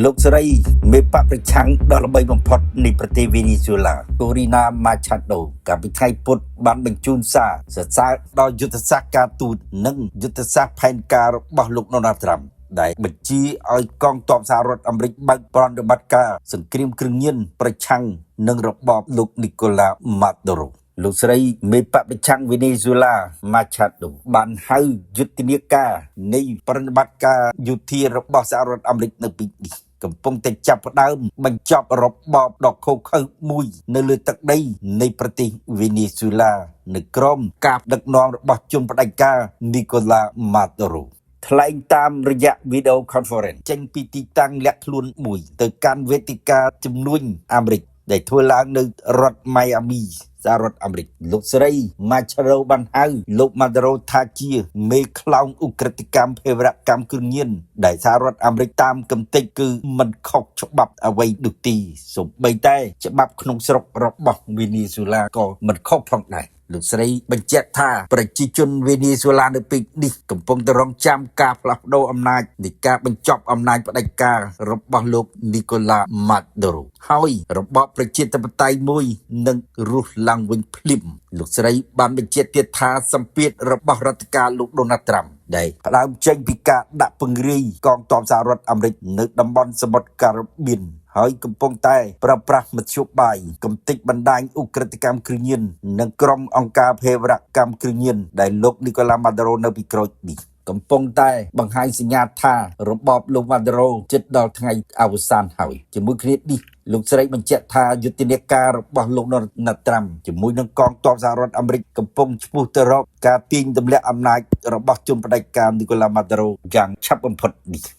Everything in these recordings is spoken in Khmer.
លោកស្រីមេបក្សប្រឆាំងដ៏ល្បីបំផុតនៃប្រទេសវេណេស៊ុយឡាកូរីណាម៉ាឆាដូកាលពីថ្ងៃពុធបានបញ្ជូនសារសរសើរដល់យុទ្ធសាស្ត្រការទូតនិងយុទ្ធសាស្ត្រផែនការរបស់លោកដូណាល់ត្រាំដែលបញ្ជាឲ្យកងទ័ពសហរដ្ឋអាមេរិកបើកប្រតិបត្តិការសង្គ្រាមគ្រឿងញៀនប្រឆាំងនឹងរបបលោកនីកូឡាម៉ាដូរ៉ូលោកស្រីមេបក្សប្រឆាំងវេណេស៊ុយឡាម៉ាឆាដូបានហៅយុទ្ធនាការនៃប្រតិបត្តិការយោធារបស់សហរដ្ឋអាមេរិកនៅពេលនេះកំពុងតែចាប់ផ្ដើមបញ្ចប់របបដ៏ឃោរឃៅមួយនៅលើទឹកដីនៃប្រទេសវេណេស៊ុយឡានៅក្រោមការដឹកនាំរបស់ជនផ្ដាច់ការនីកូឡាម៉ាដូរ៉ូថ្លែងតាមរយៈវីដេអូ conference ចេញពីទីតាំងលាក់ខ្លួនមួយទៅកាន់វេទិកាជំនួញអាមេរិកដែលធ្វើឡើងនៅរដ្ឋម៉ៃអាមីសហរដ្ឋអាមេរិកលោកស្រីម៉ាឆាដូបានហៅលោកម៉ាដូរ៉ូថាជាមេខ្លោងឧក្រិដ្ឋកម្មភេរវកម្មគ្រឿងញៀនដែលសហរដ្ឋអាមេរិកតាមកំទេចគឺមិនខុសច្បាប់អ្វីនោះទេសូម្បីតែច្បាប់ក្នុងស្រុករបស់វេណេស៊ុយឡាក៏មិនខុសផងដែរលោកស្រីបញ្ជាក់ថាប្រជាជនវេណេស៊ុយឡានៅពេលនេះកំពុងតែរងចាំការផ្លាស់ប្ដូរអំណាចនៃការបញ្ចប់អំណាចផ្ដាច់ការរបស់លោកនីកូឡាម៉ាដូរ៉ូហើយរបបប្រជាធិបតេយ្យមួយនឹងរស់ឡើងវិញភ្លាមលោកស្រីបានបញ្ជាក់ទៀតថាសម្ពាធរបស់រដ្ឋការលោកដូណាល់ត្រាំដែលផ្ដើមចេញពីការដាក់ពង្រាយកងទ័ពសហរដ្ឋអាមេរិកនៅតំបន់សមុទ្រការ៉ាបៀនហើយកំពុងតែប្រើប្រាស់មធ្យោបាយកំទេចបណ្ដាញឧក្រិដ្ឋកម្មគ្រឿងញៀននិងក្រុមអង្គការភេរវកម្មគ្រឿងញៀនដែលលោកនីកូឡាម៉ាដូរ៉ូនៅពីក្រោយនេះកំពុងតែបង្ហាញសញ្ញាថារបបលោកម៉ាដូរ៉ូជិតដល់ថ្ងៃអវសានហើយជាមួយគ្នានេះលោកស្រីបញ្ជាក់ថាយុទ្ធនាការរបស់លោកដូណាល់ត្រាំជាមួយនឹងកងទ័ពសហរដ្ឋអាមេរិកកំពុងឆ្ពោះទៅរកការទាញទម្លាក់អំណាចរបស់ជនផ្ដាច់ការនីកូឡាម៉ាដូរ៉ូយ៉ាងឆាប់បំផុតនេះ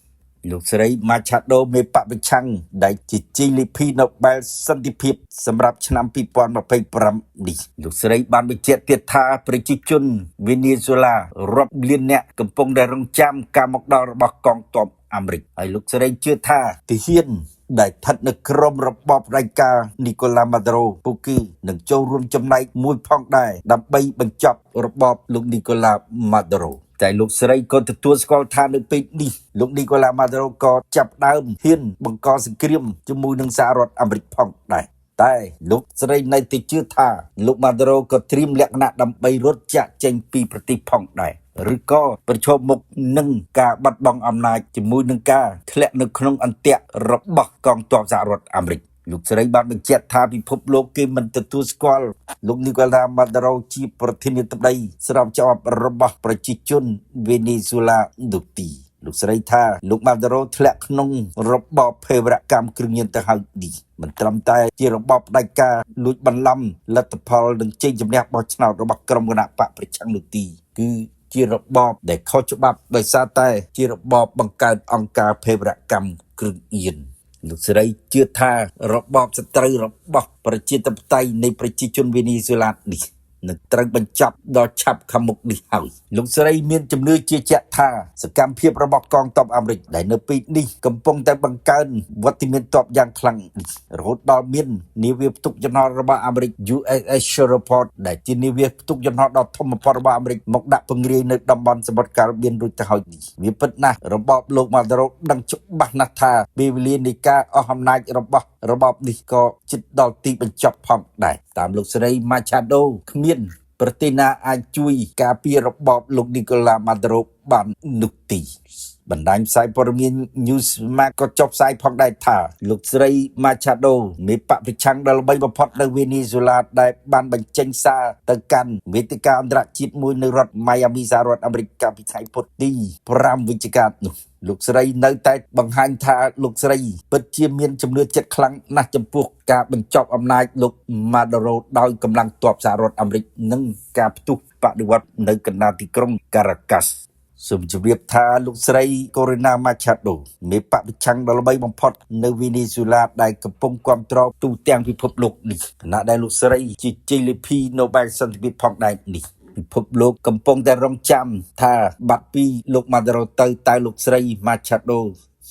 លោកស្រីម៉ាឆាដូមេបក្សប្រឆាំងដែលជាជ័យលាភីណូបែលសន្តិភាពសម្រាប់ឆ្នាំ2025នេះលោកស្រីបានបញ្ជាក់ទៀតថាប្រជាជនវេណេស៊ុយឡារាប់លានអ្នកកំពុងតែរងចាំការមកដល់របស់កងទ័ពអាមេរិកហើយលោកស្រីជឿថាទាហានដែលស្ថិតនៅក្រោមរបបផ្ដាច់ការនីកូឡាម៉ាដូរ៉ូពួកគេនឹងចូលរួមចំណែកមួយផងដែរដើម្បីបញ្ចប់របបលោកនីកូឡាម៉ាដូរ៉ូតែលោកស្រីក៏ទទួលស្គាល់ថានៅពេលនេះលោកនីកូឡាម៉ាដូរ៉ូក៏ចាប់ផ្ដើមហ៊ានបង្កសង្គ្រាមជាមួយនឹងសហរដ្ឋអាមេរិកផងដែរតែលោកស្រីនៅតែជឿថាលោកម៉ាដូរ៉ូក៏ត្រៀមលក្ខណៈដើម្បីរត់ចាកចេញពីប្រទេសផងដែរឬក៏ប្រឈមមុខនឹងការបាត់បង់អំណាចជាមួយនឹងការធ្លាក់នៅក្នុងអន្ទាក់របស់កងទ័ពសហរដ្ឋអាមេរិកលោកស្រីបានបញ្ជាក់ថាពិភពលោកគេមិនទទួលស្គាល់លោកនីកូឡាម៉ាដូរ៉ូជាប្រធានាធិបតីស្របច្បាប់របស់ប្រជាជនវេណេស៊ុយឡានោះទេលោកស្រីថាលោកម៉ាដូរ៉ូធ្លាក់ក្នុងរបបភេរវកម្មគ្រឿងញៀនទៅហើយនេះមិនត្រឹមតែជារបបផ្ដាច់ការលួចបន្លំលទ្ធផលនិងជ័យជំនះបោះឆ្នោតរបស់ក្រុមគណបក្សប្រឆាំងនោះទេគឺជារបបដែលខុសច្បាប់ដោយសារតែជារបបបង្កើតអង្គការភេរវកម្មគ្រឿងញៀនលោកស្រីជឿថារបបសត្រូវរបស់ប្រជាធិបតេយ្យនៃប្រជាជនវេណេស៊ុយឡានេះនឹងត្រូវបញ្ចប់ដល់ឆាប់ខាងមុខនេះហើយលោកស្រីមានជំនឿជឿជាក់ថាសកម្មភាពរបស់កងទ័ពអាមេរិកដែលនៅពេលនេះកំពុងតែបង្កើនវត្តមានទ័ពយ៉ាងខ្លាំងនេះរហូតដល់មាននាវាផ្ទុកយន្តហោះរបស់អាមេរិក USS Shreveport ដែលជានាវាផ្ទុកយន្តហោះដ៏ធំបំផុតរបស់អាមេរិកមកដាក់ពង្រាយនៅតំបន់សមុទ្រការ៉ាបៀនរួចទៅហើយនេះវាពិតណាស់របបលោកម៉ាដូរ៉ូដឹងច្បាស់ណាស់ថាពេលវេលានៃការអស់អំណាចរបស់របបនេះក៏ជិតដល់ទីបញ្ចប់ផងដែរតាមលោកស្រីម៉ាឆាដូគ្មានប្រទេសណាអាចជួយការពាររបបលោកនីកូឡាម៉ាដូរ៉ូបាននោះទេបណ្ដាញផ្សាយព័ត៌មាន Newsmax ក៏ចុះផ្សាយផងដែរថាលោកស្រីម៉ាឆាដូមេបក្សប្រឆាំងដ៏ល្បីបំផុតនៅវេណេស៊ុយឡាដែលបានបញ្ចេញសារទៅកាន់វេទិកាអន្តរជាតិមួយនៅរដ្ឋម៉ៃអាមីសហរដ្ឋអាមេរិកកាលពីថ្ងៃពុធទី5វិច្ឆិកានោះលោកស្រីនៅតែបង្ហាញថាលោកស្រីពិតជាមានជំនឿចិត្តខ្លាំងណាស់ចំពោះការបញ្ចប់អំណាចលោកម៉ាដូរ៉ូដោយកម្លាំងទ័ពសហរដ្ឋអាមេរិកនិងការផ្ទុះបដិវត្តន៍នៅកណ្ដាលទីក្រុងការ៉ាកាសសូមជម្រាបថាលោកស្រីកូរីណាម៉ាឆាដូមេបក្សប្រឆាំងដ៏ល្បីបំផុតនៅវេណេស៊ុយឡាដែលកំពុងគាំទ្រទូទាំងពិភពលោកនេះខណៈដែលលោកស្រីជាជ័យលាភីណូបែលសន្តិភាពផងដែរនេះពិភពលោកកំពុងតែរងចាំថាបាត់ពីលោកម៉ាដូរ៉ូទៅតើលោកស្រីម៉ាឆាដូ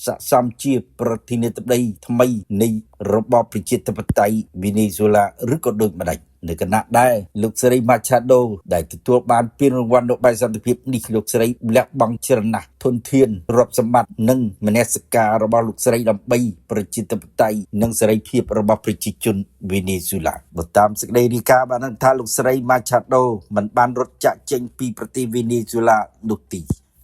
ស័ក្តិសមជាប្រធានាធិបតីថ្មីនៃរបបប្រជាធិបតេយ្យវេណេស៊ុយឡាឬក៏ដូចម្ដេច នៅគណៈដែរលោកស្រី Machado ដែលទទួលបានពានរង្វាន់ Nobel សន្តិភាពនេះលោកស្រីលះបង់ច្រើនណាស់ធនធានទ្រព្យសម្បត្តិនិងមនសិការរបស់លោកស្រីដើម្បីប្រជាធិបតេយ្យនិងសេរីភាពរបស់ប្រជាជនវេណេស៊ុយឡាបើតាមសេចក្តីរាយការណ៍បានថាលោកស្រី Machado មិនបានរត់ចាក់ចេញពីប្រទេសវេណេស៊ុយឡានោះទេ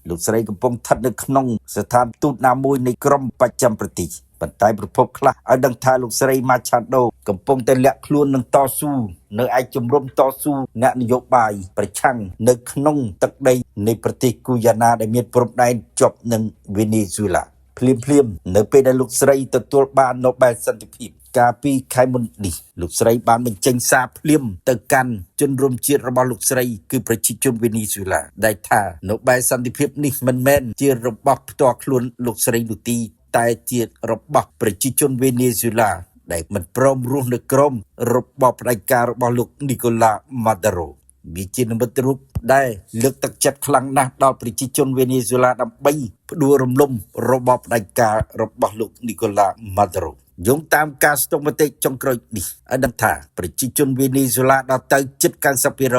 លោកស្រីកំពុងស្ថិតនៅក្នុងស្ថានទូតណាមួយនៃក្រុមបច្ចឹមប្រទេសប៉ុន្តែប្រភពខ្លះឲ្យដឹងថាលោកស្រី Machado កំពុងតែលាក់ខ្លួននឹងតស៊ូនៅឯជំរំតស៊ូអ្នកនយោបាយប្រឆាំងនៅក្នុងទឹកដីនៃប្រទេសគូយ៉ាណាដែលមានព្រំដែនជាប់នឹងវេណេស៊ុយឡាភ្លាមៗនៅពេលដែលលោកស្រីទទួលបាន Nobel សន្តិភាពកាលពីខែមុននេះលោកស្រីបានបញ្ចេញសារភ្លាមទៅកាន់ជនរួមជាតិរបស់លោកស្រីគឺប្រជាជនវេណេស៊ុយឡាដែលថា Nobel សន្តិភាពនេះមិនមែនជារបស់ផ្ទាល់ខ្លួនលោកស្រីនោះទេតែជារបស់ប្រជាជនវេណេស៊ុយឡាដែលមិនព្រមរស់នៅក្រោមរបបផ្ដាច់ការរបស់លោកនីកូឡាម៉ាដារ៉ូវាជានិមិត្តរូបដែលលើកទឹកចិត្តខ្លាំងណាស់ដល់ប្រជាជនវេណេស៊ុយឡាដើម្បីផ្ដួលរំលំរបបផ្ដាច់ការរបស់លោកនីកូឡាម៉ាដារ៉ូយោងតាមការស្ទង់មតិចុងក្រោយនេះឲ្យដឹងថាប្រជាជនវេណេស៊ុយឡាដល់ទៅជិត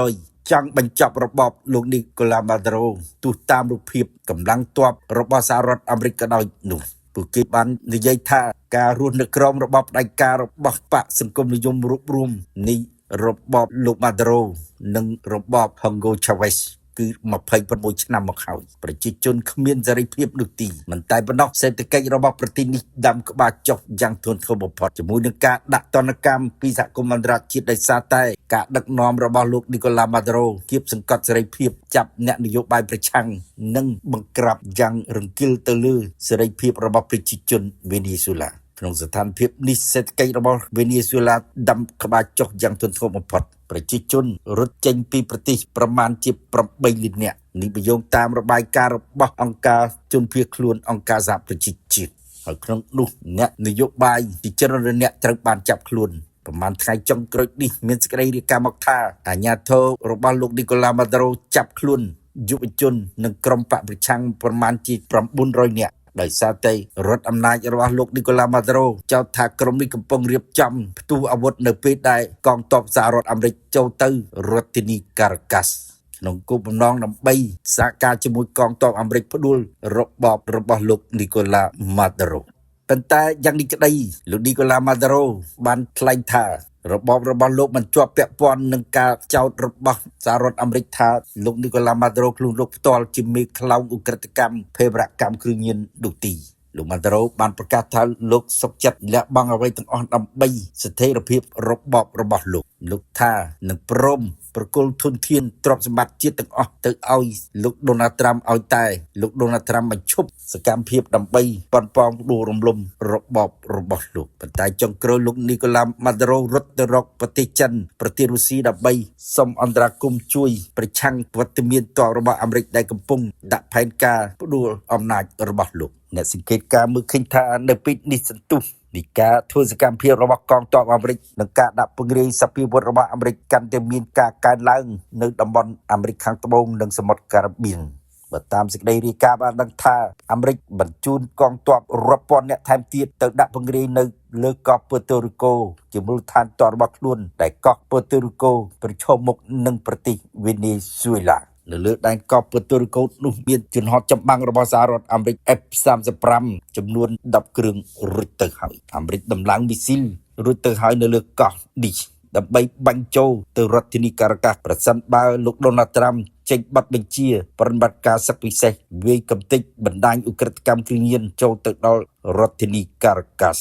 90%ចង់បញ្ចប់របបលោកនីកូឡាម៉ាដារ៉ូទោះតាមរូបភាពកម្លាំងទ័ពរបស់សហរដ្ឋអាមេរិកក៏ដោយនោះពួកគេបាននិយាយថាការរស់នៅក្រោមរបបផ្ដាច់ការរបស់បកសង្គមនិយមរួបរួមនៃរបបលោកម៉ាដារ៉ូនិងរបបហុងហ្គោឆាវេសគឺ26ឆ្នាំមកហើយប្រជាជនគ្មានសេរីភាពនោះទេមិនតែប៉ុណ្ណោះសេដ្ឋកិច្ចរបស់ប្រទេសនេះដាំក្បាលចុះយ៉ាងធ្ងន់ធ្ងរបំផុតជាមួយនឹងការដាក់ទណ្ឌកម្មពីសហគមន៍អន្តរជាតិដោយសារតែការដឹកនាំរបស់លោកនីកូឡាម៉ាដារ៉ូគៀបសង្កត់សេរីភាពចាប់អ្នកនយោបាយប្រឆាំងនិងបង្ក្រាបយ៉ាងរង្គាលទៅលើសេរីភាពរបស់ប្រជាជនវេណេស៊ុយឡាក្នុងស្ថានភាពនេះសេដ្ឋកិច្ចរបស់វេណេស៊ុយឡាដាំក្បាលចុះយ៉ាងធ្ងន់ធ្ងរបំផុតប្រជាជនរត់ចេញពីប្រទេសប្រមាណជា8លាននាក់នេះបញ្យោងតាមរបាយការណ៍របស់អង្គការជនភៀសខ្លួនអង្គការសហប្រជាជាតិហើយក្នុងនោះអ្នកនយោបាយជាច្រើនអ្នកត្រូវបានចាប់ខ្លួនប្រហែលថ្ងៃចុងក្រោយនេះមានសេចក្តីរាយការណ៍មកថាអាជ្ញាធររបស់លោកនីកូឡាម៉ាដារ៉ូចាប់ខ្លួនយុវជននិងក្រុមបកប្រឆាំងប្រមាណជា900នាក់ដោយសារតែរដ្ឋអំណាចរបស់លោកនីកូឡាម៉ាដារ៉ូចោទថាក្រុមនេះកំពុងរៀបចំផ្ទុះអាវុធនៅពេលដែលកងទ័ពសហរដ្ឋអាមេរិកចូលទៅរដ្ឋធានីការ៉ាកាសក្នុងគោលបំណងដើម្បីសហការជាមួយកងទ័ពអាមេរិកផ្ដួលរបបរបស់លោកនីកូឡាម៉ាដារ៉ូប៉ុន្តែយ៉ាងនេះក្តីលោកនីកូឡាម៉ាដារ៉ូបានថ្លែងថារបបរបស់លោកមិនជាប់ពាក់ព័ន្ធនឹងការចោទរបស់សហរដ្ឋអាមេរិកថាលោកនីកូឡាម៉ាដារ៉ូខ្លួនលោកផ្ទាល់ជាមេខ្លោងឧក្រិដ្ឋកម្មភេរវកម្មគ្រឿងញៀននោះទេលោកម៉ាដារ៉ូបានប្រកាសថាលោកសុខចិត្តលះបង់អ្វីទាំងអស់ដើម្បីស្ថិរភាពរបបរបស់លោកលោកថានឹងព្រមប្រគល់ធនធានទ្រព្យសម្បត្តិជាតិទាំងអស់ទៅឲ្យលោកដូណាល់ត្រាំឲ្យតែលោកដូណាល់ត្រាំបញ្ឈប់សកម្មភាពដើម្បីប៉ុនប៉ងផ្ដួលរំលំរបបរបស់លោកប៉ុន្តែចុងក្រោយលោកនីកូឡាម៉ាដារ៉ូរត់ទៅរកប្រទេសចិនប្រទេសរុស្ស៊ីដើម្បីសុំអន្តរាគមន៍ជួយប្រឆាំងវត្តមានទ័ពរបស់អាមេរិកដែលកំពុងដាក់ផែនការផ្ដួលអំណាចរបស់លោកអ្នកសង្កេតការមើលឃើញថានៅពេលនេះសន្ទុះនៃការធ្វើសកម្មភាពរបស់កងទ័ពអាមេរិកនិងការដាក់ពង្រាយសព្វាវុធរបស់អាមេរិកកាន់តែមានការកើនឡើងនៅតំបន់អាមេរិកខាងត្បូងនិងសមុទ្រការ៉ាបៀនបើតាមសេចក្តីរាយការណ៍បានដឹងថាអាមេរិកបញ្ជូនកងទ័ពរាប់ពាន់នាក់ថែមទៀតទៅដាក់ពង្រាយនៅលើកោះពូតូរីកូជាមូលដ្ឋានទ័ពរបស់ខ្លួនដែលកោះពូតូរីកូប្រឈមមុខនឹងប្រទេសវេណេស៊ុយឡានៅលើដែនកោះពូតូរីកូនោះមានយន្តហោះចម្បាំងរបស់សហរដ្ឋអាមេរិក F-35 ចំនួន10គ្រឿងរួចទៅហើយអាមេរិកដំឡើងមីស៊ីលរួចទៅហើយនៅលើកោះនេះដើម្បីបាញ់ចូលទៅរដ្ឋធានីការ៉ាកាសប្រសិនបើលោកដូណាល់ត្រាំចេញបទបញ្ជាប្រតិបត្តិការសឹកពិសេសវាយកំទេចបណ្ដាញឧក្រិដ្ឋកម្មគ្រឿងញៀនចូលទៅដល់រដ្ឋធានីការ៉ាកាស